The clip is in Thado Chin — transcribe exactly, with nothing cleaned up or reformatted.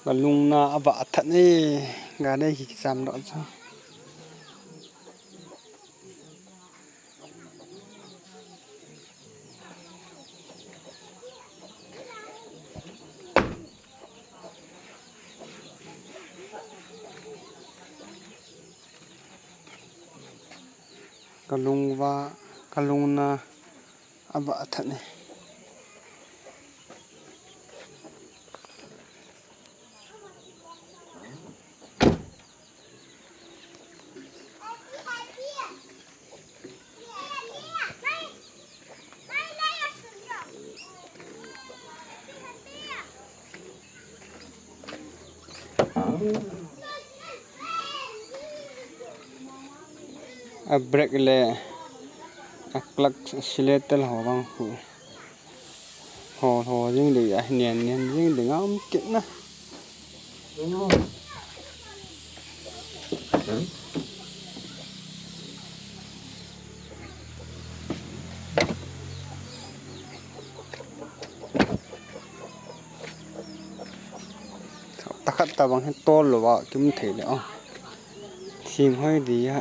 Kalungna avah that e, gari hi kicham doh chu. Kalungva, kalungna avah that e. A brake le a clutch accelerator ho vang khu ho, ho jing ding a, nian nian jing ding a um kit na. Takhat tabang hi tol lou a kim thei le o. Sim hoi dia.